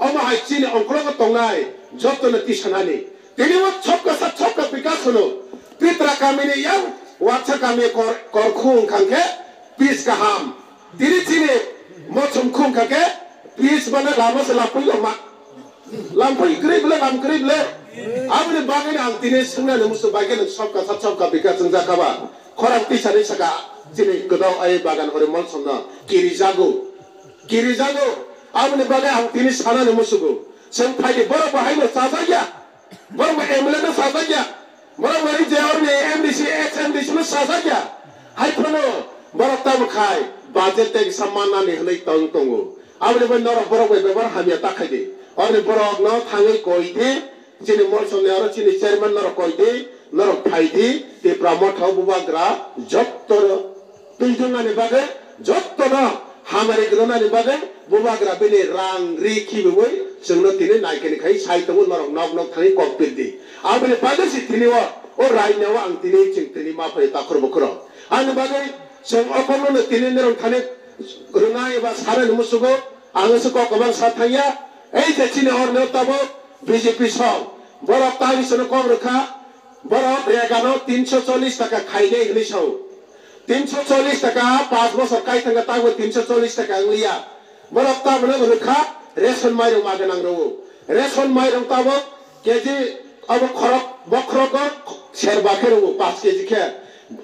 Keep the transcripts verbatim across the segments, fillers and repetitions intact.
Omo hai chini ongkologo tongnai jotono tisanani. Tini o chopka sa chopka bikas hwno. Pitra kamini yang watsa kami kor, korkhung khangkhe pis kaham. Tini chini mochum khung khangkhe pis bana lama se lapui loma. Lampui krip le, lam krip le. Aboni bagwi ang tini swngnani musu bagwi nwng chopka sa chopka bikas wngjakha ba. Khorang tisani saka chini kwdao ai bagan hori molsomno kirijago. Kirijago. Aboni bagwi ang tini sanani musugo. Chwng phaidi borok bo haino chajakya. Borok bo M L A no chajakya. Borok bo je orni M D C, ex M D C no chajakya. Hai phano borok tamo khai budget tei kisa mannani hwnwi tong tongo. Aboni bagwi norok borok bai bebhar hamya ta khaidi. Orni borok no thangwi koi di. Chini molsomni aro chini chairman norok koi di, norok phai di, Tipra Motha o bubagra jotto no twijlwngnani bagwi, jotto no hamari gwnani bagwi bubagra bini rang ri khibiwi chwngno tini naikani khai sai tongo, norok nok nok thangwi kok pil di. Aboni bagwi se tini o, o raina o ang tini chwng tini ma phai takhur bukhuro. Ani bagwi chwng o kokno tini norok thani rwnai eba sanani musugo, ang se kok kwbang sa thangya, ei je chini orni o tabuk B J P song, borok tani sono kok rwkha, borok regano tinso chollish taka khainai hwnwi sao. Tinso chollish taka, panch bosor kai thangkha, tabo tinso chollish taka wngliya. Borok tabukno rwkha, ration mairung ma gwnang rwo. Ration mairung tabuk K G abo khorok, bokhorogo serba khe rwo, panch K G khe.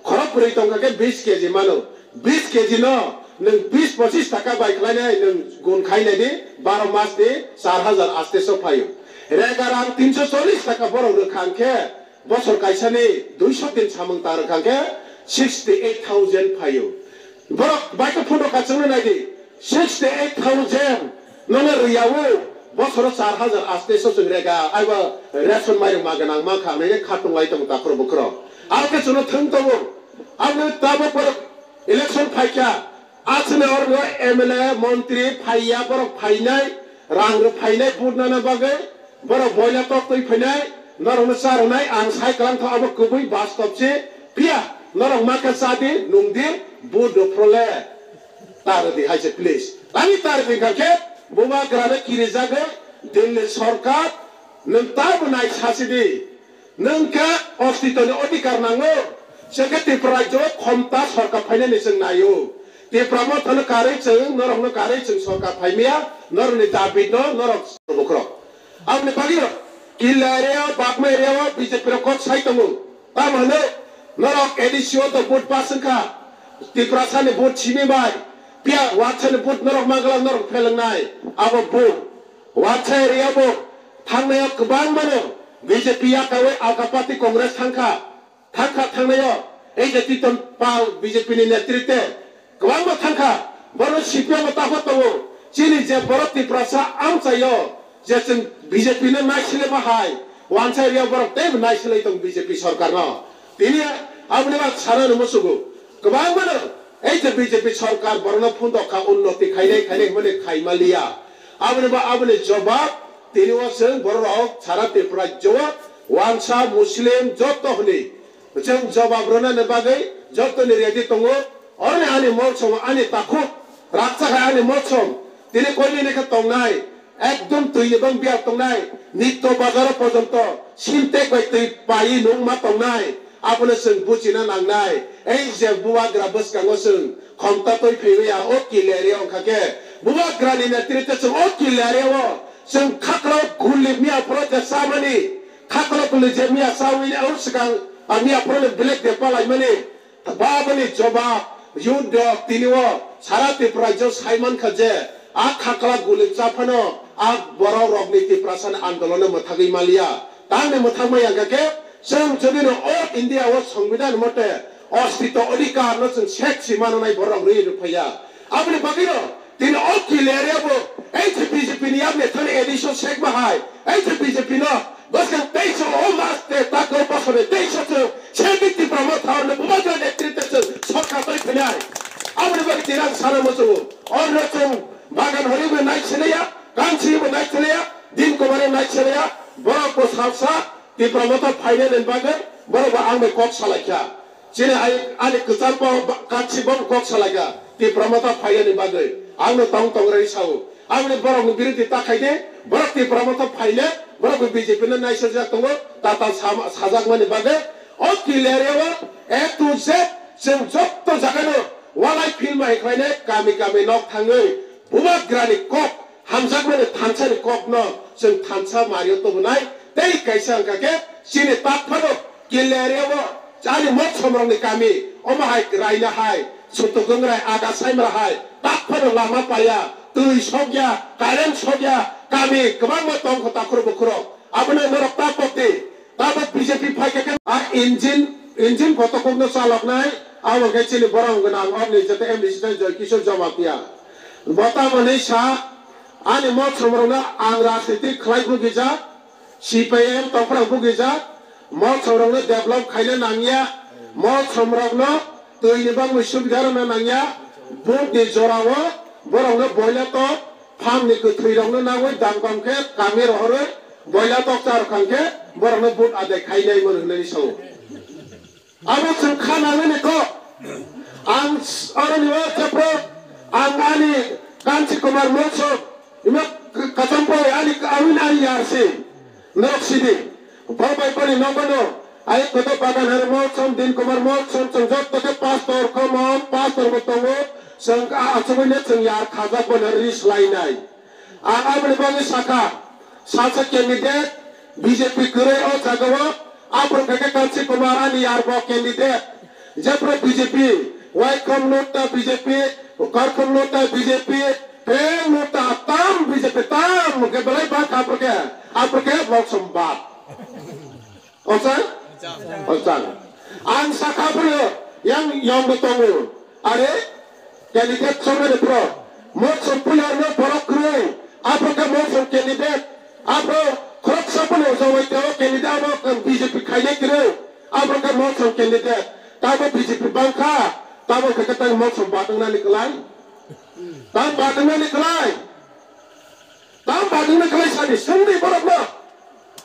Khorok bwrwi tongkha khe bis K G mano. Bis K G no nwng bis pochis taka bai khlainai, nwng gun khainai di, baro mas ni char hajar aste so phaio. Rega rang tinso chollish taka borok rwkha hwnkhe, bosor kaisa ni duiso din samung ta rwkha hwnkhe sixty eight thousand phaio. Borok bai khe photo kachangno nai di, sixty eight thousand nono rwyawo, bosoro char hajar aste so chwng rega, aibo ration mairung ma gwnang ma kha, nai khatung lai tongo takhro bukhro. Abo khe chwngno thwng tongo, aboni tabuk borok election phaikha, achwni orno M L A, montri phaiya, borok phainai, rang rw phainai, vote nana bagwi, borok boila tok twi phainai, norokno cha rwnai, ang sai kwlangtho, abo kwbwi bastob se, phiya norok ma khe cha di, nung di, vote rw phro le, ta rw di hai se, please. Ani ta rw di kha khe, bubagrano kirijagwi, Delhi sorkar, nwng tamo nai sasi di. Nwng khe ostitoni odhikar nango, chwng khe Tripura rajyo khomta sorkar phainani chwng naio. Tripura mothano karwi chwng, norokno karwi chwng sorkar phaimaya, norokni dabino norok bukhurok. Aboni bagwino Killa area o, Bagma area o B J P rok kok sai tongo. Tamo hwnwi norok A D C o to vote pass wngkha. Tiprasani vote simi bai, phiya Wansani vote norok manglak, norok phelengnai. Abo vote. Wansa area bo thangnai o kwbangmano B J P yakawi Alka Party Congress thangkha, thangkha thangnaio, ei je Titon Pal B J P ni netritwe kwbangma thangkha, borok C P M o takhuk tongo, chini je borok Tiprasa amchaio je chwng B J P no naisilema hai, wansa area borok teibo naisilai tong B J P sorkar no. Tini aboni bak sanani musugo, kwbangmano ei je B J P sorkar borokno phundok kha, unnoti khainai khainai hwnwi khaima liya. Aboni ba aboni jobab tini o chwng borok rok sara Tripura rajyo o wansa Muslim joto hwnwi chwng jobab rwnani bagwi jotoni ready tongo. Oroni ani molsom ani takhuk rakcha khai ani molsom tini koinini khe tongnai. Ekdom twi ni bang biya tongnai, nitto bazaro porjonto sintek bai twi pai nung ma tongnai, abono chwng buchina nangnai. Ei je bubagra bwskango chwng khomta twi phaiwi ya o Killa area wngkha khe, bubagra ni netritwe chwng o Killa area o chwng khakrok guli miya phoro je chamani, khakrok guli je miya chawi o swkang a miya phoro ni belek de palaimani, Baboni jobab, youth rok tini o sara Tripura rajyo sai mankha je, a khakla guli chaphano a borok rokni Tiprasani andolono mwthagwi maliya. Tamni mwthagma yangkha khe, chwng jodi no o India o Songbidan mote ostito odhikar no chwng sek si mananai borok rwi rwphaiya. Aboni bagwi no Tini o Killa area bo, ei je B J P ni yapni thani A D C o sekma hai, ei je B J P no, bwskang teisa o mas te tako bosor ni teisa chwng, semi Tipra Motha orni bubagra netritwe chwng sorkar bai phinai. Aboni bagwi tini ang sana muchungo, orno chwng bagan hori bo nai sinaya, kansi bo nai sinaya, din kumare nai sinaya, borok bo salsa, Tipra Motha phainani bagwi, borok bo ang bai kok salaikha. Chini ai, ani kwchar bo ba-, kaksi bo kok salaikha. Tipra Motha phainani bagwi. Ang no tong tong rwi sao. Aboni borokni biruti ta khaide, borok Tipra Motha phaile, borok B J P no naisajak tongo, tatal sama-, sajakmani bagwi. O kil area o A to Z chwng jotto jagano walai film hai khlainai, kami kami nok thangwi bubagrani kok, hamjakmani thansani kokno chwng thansa mario tubunai. Tei kaisa wngkha khe chini tak phano kil area o ani mok somrokni kami, omo hai raina hai, sutuk wngrai, aga saimra hai, tak phano lama paya, twi sokya, current sokya, kami kwbangma tongkha takhur bukhurok. Abono norok ta pokdi, tabok B J P phaikha khe a engine, engine kotokhokno chaloknai, abo khe chini borok gwnang orni jete M D C tei Joy Kishore Jamatia. Bo tamoni sa, ani mok somrokno ang rajniti khlai bugijak, C P I M tongphra bugijak, mol somrokno develop khaina nangya, mol somrokno twini bagwi subida rwna nangya, vote ni jorao borokno boila tok, phamni kwthwirokno nangwi dam kam khe kami rohorwi boila tok cha rwkhang khe borokno vote adai khainai mano hwnwi sao. Abo chwng kha nangmani kok. Ang s-, oroni o jephru ang ani Kanchi Kumar Motso, ima k-, kacham poi ani k-, awin ani yar si. Norok sidi. Bo bai boni nogo no. Ai koto Bagan Hari Motso, Din Kumar Motso, chwng jotto khe pastor, common pastor bo tongo. Chwng a-, achugwi ne chwng yar khajak bo no ris lainai. Ang aboni bagwi sakha, salsa candidate B J P kwrwi o jagao, aphuru khe khe Kanchi Kumar ani yar bo candidate. Jephru B J P, waikhom nutta B J P, karkhom nutta B J P, phreng nutta tam B J P tam hwnkhe belai bak aphuru khe, aphuru khe Motsom bak. Ochang? Ochang. Ang sakha phuru yang yongbo tongo. Are, candidate chongmani pro. Motsom puya no borok kwrwi. Aphuru khe Motsom candidate. Aphuru khoroksa phano jawai teo candidate abo B J P khainai kwrwi. Aphuru khe Motsom candidate. Tamo B J P bangkha. Tamo khe khe tang Motsom badwngnani kwlai. Tang badwngnani kwlai. Tang badwngna kwlai sadi, swngdi borokno.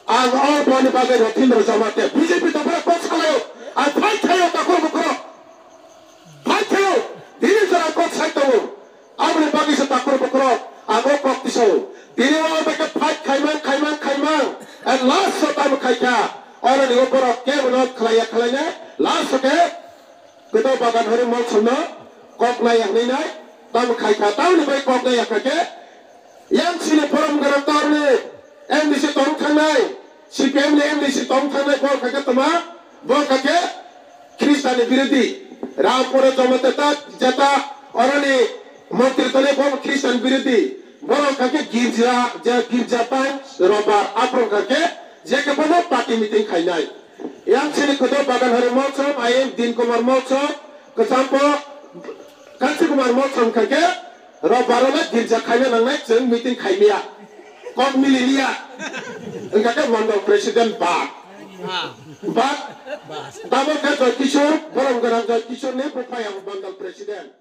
Ang o boni bagwi Rotindra Jamatia, B J P dopha kok salaio. Ang fight khaio takhur bukhurok. Fight khaio. Tini jora kok sai tongo. Aboni bagwi se takhur bukhurok. Ang o kok tisao. Tini o bai khe fight khaimang, khaimang, khaimang. And last o tamo khaikha. Oroni o borok kebo no khlaiya khlaina. Last o khe Kwtal Bagan Hari Motsom no kok nai ya hwnwi nai, tamo khai kha, tamoni bai kok nai ya kha khe, yang chini borom gwnang torni M D C tong thangnai, C P M ni M D C tong thangnai, bo kha khe tma, bo kha khe Khristian ni birodhi, Rampur Jamatia ta jeta oroni montri tole bo Khristian birodhi, borok kha khe girja, je girja time robar, aphuru kha khe je khe bono party meeting khainai. Yang sini Kwtal Bagan Hari Motsom, ayang Din Kumar Motsom, Kwchampo, Kanchi Kumar Motsom kha khe, rok baro le girja khaina nangnai, chwng meeting khaimiya. Kok mililiya. Wngkha khe Mandal President bak. Bak. Tamo khe Joy Kishore, borom gwnang Joy Kishore ni bupha yang Mandal President.